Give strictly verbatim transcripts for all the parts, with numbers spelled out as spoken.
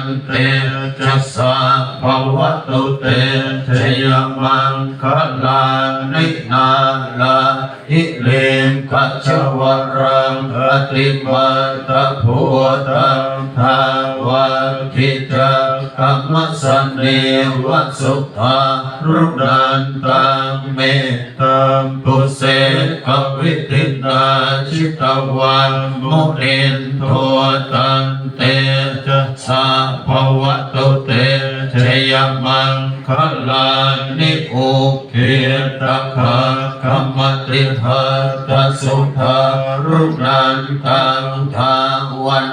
Tantejasā bhavatu te jayamaṅgalāni. Nāḷāgiriṃ gajavaraṃ atimattabhūtaṃ dāvaggicakkamasanīva sudāruṇantaṃ me tambusekavidhinā jitavā munindo tantejasā bhavatu te jayamaṅgalāni. Ukkhittakhaggamatihatthasudāruṇantaṃ dhāvan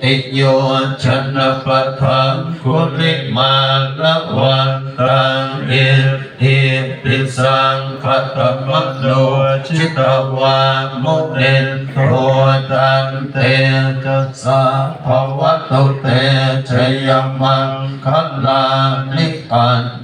tiyojanapathaṅgulimālavantaṃ iddhībhisaṅkhatamano jitavā munindo tantejasā bhavatu te jayamaṅgalāni.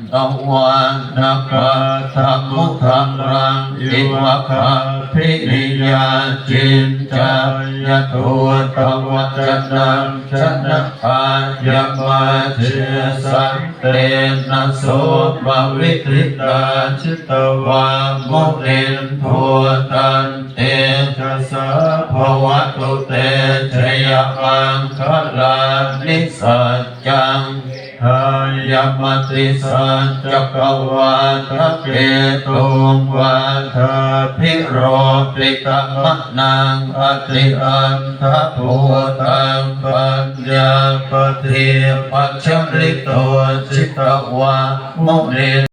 Katvāna kaṭṭhamudaraṃ iva gabbhinīyā ciñcāya duṭṭhavacanaṃ janakāyamajjhe santena somavidhinā jitavā munindo tantejasā bhavatu te jayamaṅgalāni. Saccaṃ vihāya matisaccakavādaketuṃ vādābhiropitamanaṃ atiandhabhūtaṃ paññāpadīpajalito jitavā muni